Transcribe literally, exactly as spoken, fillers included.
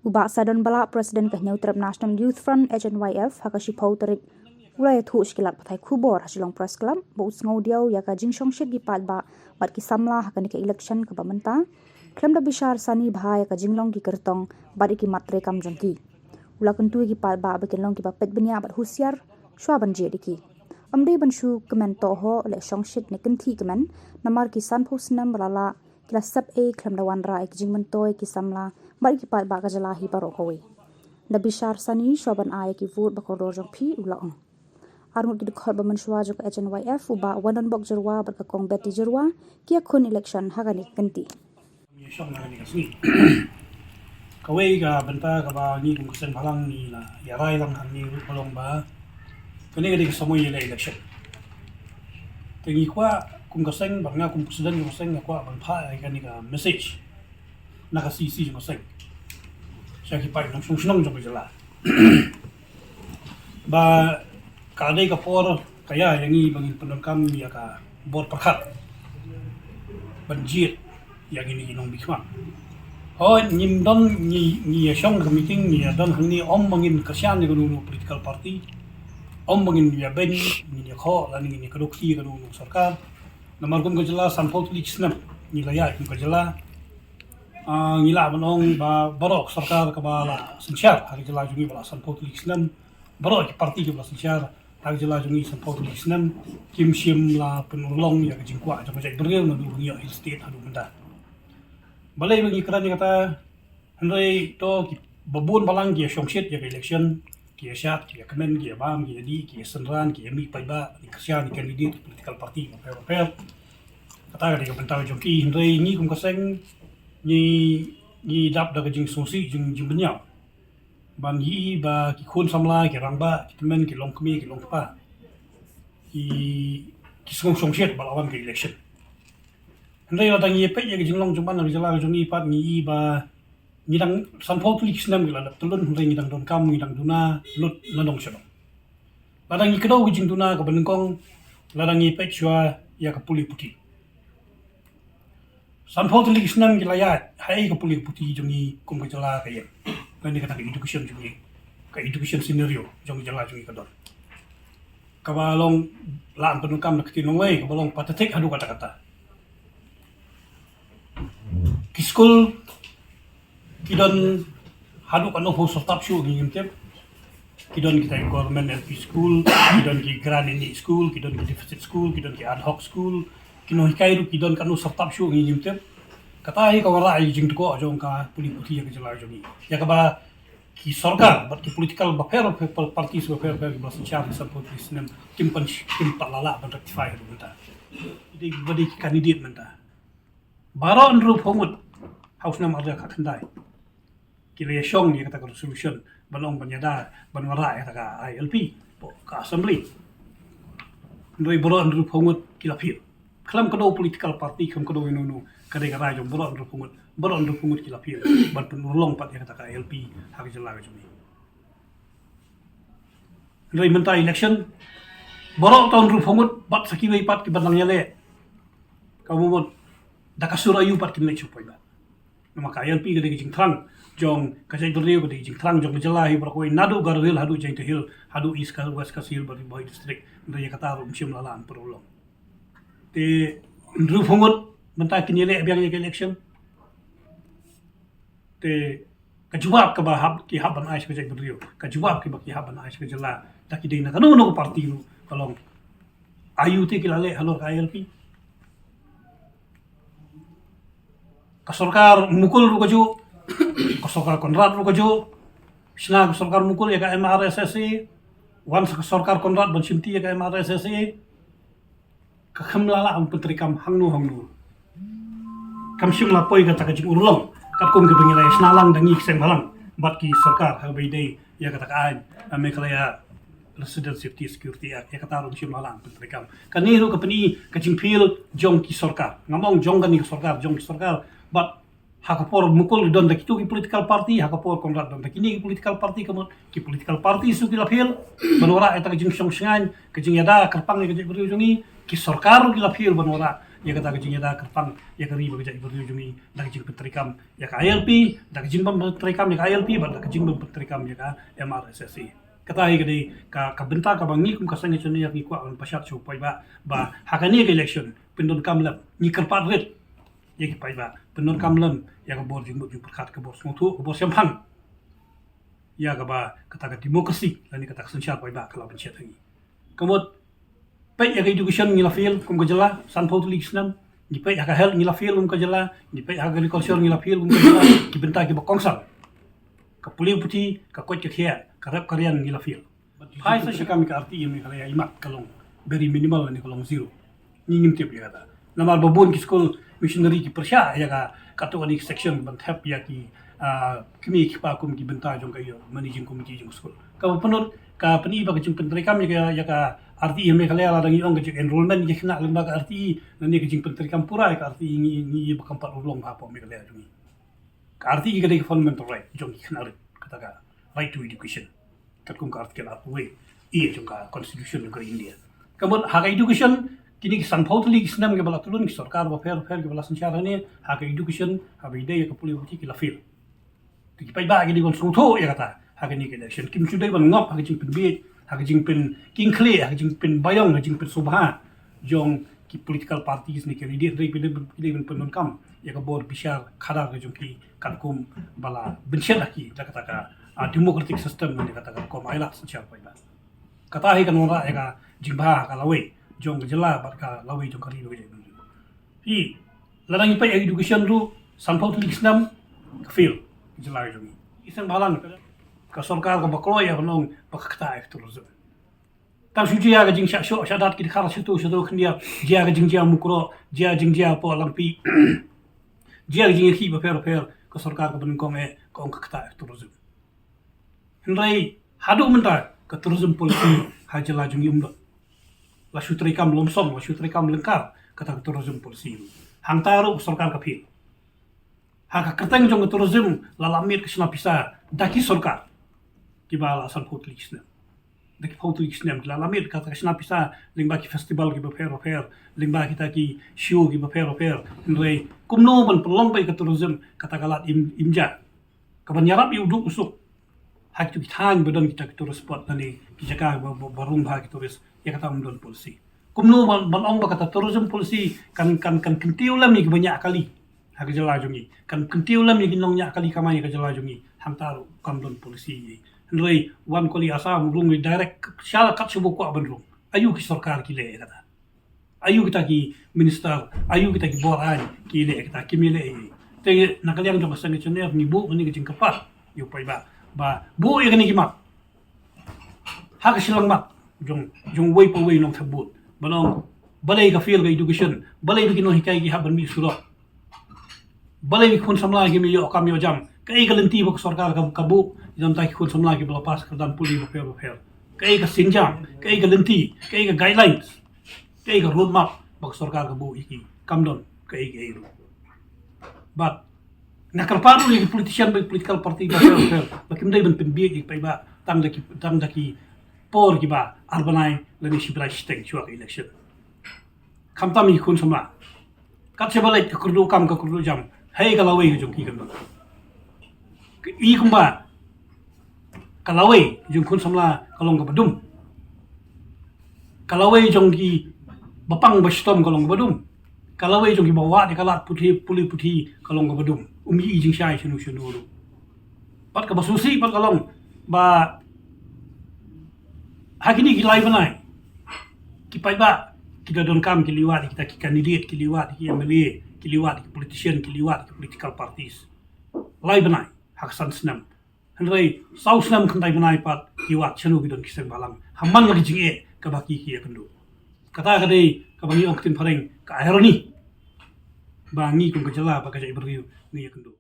U Bah Sadon Bala, President ka Hynñiewtrep National Youth Front, H N Y F, ha ka shiphew tarik u la ïathuh sha ki lad pathai khubor ha Shillong Press Club ba u sngewdiaw ïa ka jingshongshit ki paidbah bad ki samla ha kane ka election kaba mynta, khlem da bishar sani bha ïa ka jinglong ki kyrtong bad ïa ki mat treikam jong ki. U la kyntu ïa ki paidbah ba kin long kiba peit bniah bad husiar shuwa ban jied ïa ki. Ym dei ban shu kmen tohhoh leh shongshit ne kynthih kmen, namar ki sanphew snem ba la lah ki la sep ei khlem da wanrah ïa ki jingmyntoi ki samla bad ki paidbah ka jylla hi baroh kawei. Da bishar sani shuwa ban ai ïa ki vote ba kordor jong phi, u la ong. Arngut ki dkhot ba mynshuwa jong ka H N Y F, u Bah Wandonbok Jyrwa bad ka Kong Betty Jyrwa, ki ïakhun election ha kane ka kynti. Ngi shong na kane ka sngi. Kawei ka bynta kaba ngi kum ka seng bhalang ngi la ïa rai lang hangne ruh ka long ba kane ka dei ka samoi ïaleh election. Te ngi kwah kum ka seng, bad nga kum president jong ka seng, nga kwah ban phah ïa kane ka message na ka C C jong ka seng sha ki paid nongshong shnong jong ka jylla ba ka dei ka por ka ïa ïa ngi ba ngin pyndonkam ïa ka bor pyrkhat ban jied ïa ngi ki nongmihkhmat. Hooid, ngim don, ngi, ngi ïa shong ka meeting, ngi ïa don hangne ym ba ngin kyrshan ïa kano kano political party, ym ba ngin ïa beiñ, ngin ïa khoh lane ngin ïa kdew kti ïa kano kano sorkar. Namar kum ka jylla sanphew tylli ki snem ngi la ïaid kum ka jylla. Ah, ngi lah ban ong ba baroh ka sorkar kaba la synshar ha ka jylla jong ngi ba la sanphew tylli ki snem, baroh ki party kiba la synshar ha ka jylla jong ngi sanphew tylli ki snem, kim shym la pynurlong ïa ka jingkwah jong ka jaitbynriew naduh ba ngi ïoh Hill State haduh mynta. Balei ba ngi kren ïa kata? Hynrei to kiba bun balang ki ïa shongshit ïa ka election, ki ïa shad, ki ïa kmen, ki ïa bam, ki ïa dih, ki ïa synran, ki ïa mih paidbah, ki kyrshan ïa ki candidate political party bapher bapher. Kata ka dei ka bynta jong ki, hynrei ngi kum ka seng ngi, ngi dap da ka jingsngewsih, jing, jingbynñiaw. Ban ïohi ba ki khun samla, ki rangbah, ki tymmen, ki longkmie, ki longkpa, ki, ki sngew shongshit ba la wan ka election. Hynrei lada ngi ïa peit ïa ka jinglong jingman ka jylla ka jong ngi pat, ngi ïohi ba ngi dang, sanphew tylli ki snem ki la dep tyllun, hynrei ngi dang donkam, ngi dang duna lut na dong sha dong. Lada ngi kdew ka jingduna kaba nyngkong, lada ngi peit shuwa ïa ka pule puthi. Sanphew tylli ki snem ki la ïaid, haei ka pule puthi jong ngi kum ka jylla ka ïeng? Lane kata ka education jong ngi, ka education scenario jong ka jylla jong ngi ka don? Kaba long, lah ban pyndonkam da ka ktien nongwei, kaba long pathetic haduh katta katta. Ki skul ki don haduh katno phew syrtap shuh ngi ngim tip. Ki don kita ki government L P school, ki don ki grant in aid school, ki don ki deficit school, ki don ki ad hoc school, ki nonghikai ruh ki don katno syrtap shuh ngi ngim tip. Kata hi ka wanrah ïa ka jingtyrkhong jong ka pule puthi ïa ka jylla jong ngi. Ïa kaba ki sorkar bad ki political bapher bapher, parties bapher bapher kiba la synshar ha ki sanphew tylli ki snem kim pat, kim pat la lah ban rectify haduh mynta. Ki dei kiba dei ki candidate mynta. Baroh hynriewphew ngut ha u snem ar hajar khatkhyndai ki la ïa shong ïa kata ka resolution ban ong ban ïada ban wanrah ïa kata ka I L P hapoh ka assembly. Hynrei baroh hynriewphew ngut ki la fail. Khlem kano political party, khlem kano ïano ïano, ka dei ka rai jong baroh hynriewphew ngut, baroh hynriewphew ngut ki la fail ban pynurlong pat ïa kata ka I L P ha ka jylla ka jong ngi. Hynrei mynta election, baroh to hynriewphew ngut bad sa kiwei pat kiba dang ïaleh, ka mut da ka sur aïu pat kin leit sha u paidbah. Namar ka I L P ka dei ka jingthrang jong ka jaitbynriew, ka dei ka jingthrang jong ka jylla hi baroh kawei, naduh Garo Hills haduh Jaintia Hills, haduh East Khasi, West Khasi Hills bad Ri Bhoi District. Hynrei ïa kata ruh ym shym la lah ban pynurlong. Te hynriewphew ngut mynta kin ïaleh biang ïa ka election. Te ka jubab kaba hap, ki hap ban ai sha ka jaitbynriew, ka jubab kiba ki hap ban ai sha ka jylla, da ki dei na kano kano ka party ruh ka long, aïu te ki la leh halor ka I L P? Ka sorkar Mukul ruh kajuh, ka sorkar Conrad ruh kajuh. Shna ka sorkar Mukul ïa ka M R S S A, wan sa ka sorkar Conrad ban shimti ïa ka M R S S A. Ka khlem la lah ban pyntreikam hangno hangno. Kam shym la poi kata ka jingurlong katkum kaba ngi la ïa shna lang da ngi ki seng bhalang bad ki sorkar ha kaba ïadei ïa kata ka aiñ, a, Meghalaya Resident Safety Security Act, ïa kata ruh kam shym la lah ban pyntreikam. Kane ruh ka pyni ka jingfail jong ki sorkar. Ngam ong jong kane ka sorkar, jong ki sorkar, bad ha ka por Mukul don da kito ki political party, ha ka por Conrad don da kine ki political party, ka mut ki political party shuh ki la fail ban wanrah ïa kata ka jingshong shngaiñ, ka jingïada kyrpang ïa ka jaitbynriew jong ngi. Ki sorkar ruh ki la fail ban wanrah ïa kata ka jingïada kyrpang ïa ka ri bad ka jaitbynriew jong ngi da ka jingpyntreikam ïa ka I L P, da ka jingbym pyntreikam ïa ka I L P bad da ka jingbym pyntreikam ïa ka M R S S A. Kata hi ka dei ka, ka bynta kaba ngi kum ka seng ka jong ngi ngi kwah ban pashat sha u paidbah ba ha kane ka election pyndonkam lem, ngi kyrpad rit ïa ki paidbah, pyndonkam lem ïa ka bor jingmut jingpyrkhat, ka bor sngewthuh, ka bor shemphang. Ïa kaba kata ka democracy lane kata ka synshar paidbah ka la pynshet ha ngi. Ka mut, peit ïa ka education ngi la fail kum ka jylla sanphew tylli ki snem. Ngi peit ha ka health ngi la fail kum ka jylla, ngi peit ha ka agriculture ngi la fail kum ka jylla. Ki bynta kiba kongsan, ka pule puthi, ka koit ka khiah, ka rep ka riang ngi la fail. Phai sa sha kam ïa ka R T E Meghalaya, i mat ka long very minimal lane ka long zero. Ngi ngim tip ïa kata. Namar ba bun ki skul missionary ki pyrshah ïa ka, kato kane ka section ban thep ïa ki, ah, kmie ki kpa kum ki bynta jong ka, ïa, managing committee jong ka skul. Kaba pynlut, ka pyni ba ka jingpyntreikam ïa ka, ïa ka R T E Meghalaya, lada ngi ong ka jing enrollment ïa ki khynnah lyngba ka R T E, lane ka jingpyntreikam pura ïa ka R T E ngi, ngi ïa ba kam pat urlong bha hapoh Meghalaya jong ngi. Ka R T E ka dei ka fundamental right jong ki khynnah rit, kata ka right to education. Katkum ka Article arphew wei A jong ka Constitution jong ka India. Ka mut ha ka education, kine ki sanphew tylli ki snem kiba la tylli ki sorkar bapher bapher kiba la synshar hangne, ha ka education, haba ïadei ïa ka pule puthi ki la fail. Te ki paidbah ki dei ban sngewthuh ïa kata ha kane ka election. Kim shu dei ban ngop ha ka jingpynbieit, ha ka jingpynkhlieh, ha ka jingpynbiang, ha ka jingpynsngewbha jong ki political parties ne ki candidate, hynrei ki dei ban, ki dei ban pyndonkam ïa ka bor bishar khadar ka jong ki katkum ba la pynshet ha ki da kata ka, ah, democratic system ne kata ka rukom ailad synshar paidbah. Kata hi ka wanrah ïa ka jingbha ha ka lawei jong ka jylla bad ka lawei jong ka ri. Hi, lada ngi peit ïa ka education ruh, sanphew tylli ki snem ka fail ka jylla jong ngi. Ki seng bhalang, ka sorkar kaba kloi ïa ban ong ba ka ktah ïa ka tourism. Tang shu jia ka jingshah shoh shah dat ki dkhar shato shato khyndiat, jia ka jingjia Mukroh, jia jingjia hapoh Langpih, jia ka jingïakhih bapher bapher, ka sorkar kaba nyngkong eh ka ong ka ktah ïa ka tourism. Hynrei haduh mynta ka tourism policy ha jylla jong ngi um don. La shu treikam lum song, la shu treikam lyngkar kata ka tourism policy. Hangta ruh ka sorkar ka fail. Ha ka kyrteng jong ka tourism la lap miet ka shna pisa da ki sorkar kiba la sanphew tylli ki snem. Da ki phew tylli ki snem ki la lap miet kata ka shna pisa lyngba ki festival kiba pher bapher, lyngba kita ki show kiba pher bapher. Hynrei kumno ban pynlong ba ïa ka tourism kata ka lad im, im jia. Kaban ïarap ïa u duk u suk ha kitu ki thaiñ ba don kita ki tourist spot lane ki jaka ba, ba, ba rung bha ki tourist, ïa kata um don policy. Kumno ban, ban ong ba kata tourism policy kan, kan, kan kyntiew lem ïa kiba ñiah kali ha ka jylla jong ngi, kan kyntiew lem ïa ki nongñiah kali kamai ha ka jylla jong ngi, hangta ruh kam don policy. Hynrei wan kali Assam rung direct sha la kat shuh ba kwah ban rung. Aïu ki sorkar ki leh ïa kata? Aïu kita ki minister, aïu kita ki bor aiñ ki leh kita, kim leh ei. Te na ka liang jong ka seng ka jong ngi buh kane ka jingkyrpad ïa u paidbah ba buh ïa kane ki map ha ka shilliang map jong, jong uwei pa uwei u nongthep vote. Ban ong balei ka fail ka education, balei ba ki nonghikai ki hap ban mih surok. Balei ki khun samla kim ïoh kam ïoh jam? Kaei ka lynti ba ka sorkar ka, ka buh ïa kita ki khun samla kiba la pass kyrdan pule bapher bapher? Kaei ka sienjam? Kaei ka lynti? Kaei ka guidelines? Kaei ka roadmap ba ka sorkar ka buh ïa ki? Kam don kaei kaei ruh. Bad nga kyrpad ruh ïa ki politician bad political party bapher bapher ba kim dei ban pynbieit ïa ki paidbah tang da ki, tang da ki por kiba ar bnai lane shi bnai shiteng shuwa ka election. Khamtam ïa ki khun samla. Kat shaba leit ka kyrduh kam ka kyrduh jam, hei ka lawei ka jong ki kan don. Ka i kumba ka lawei jong khun samla ka long kaba dum. Ka lawei jong kiba pang ba shitom ka long kaba dum. Ka lawei jong kiba wad ïa ka lad puthi, pule puthi ka long kaba dum. Um i jingshai shano shano ruh. Bad kaba sngewsih pat ka long ba ha kine ki lai bnai ki paidbah ki da donkam ki leit wad ïa kita ki candidate, ki leit wad ïa ki M L A, ki leit wad ïa ki politician, ki leit wad ïa ki political parties. Lai bnai ha ka san snem. Hynrei saw snem khyndai bnai pat ki wad shano ki don ki seng bhalang ha man la ki jingeh kaba ki, ki ïakynduh. Kata ka dei kaba ngi ong ktien phareng ka irony ba ngi kum ka jylla bad ka jaitbynriew ngi ïakynduh.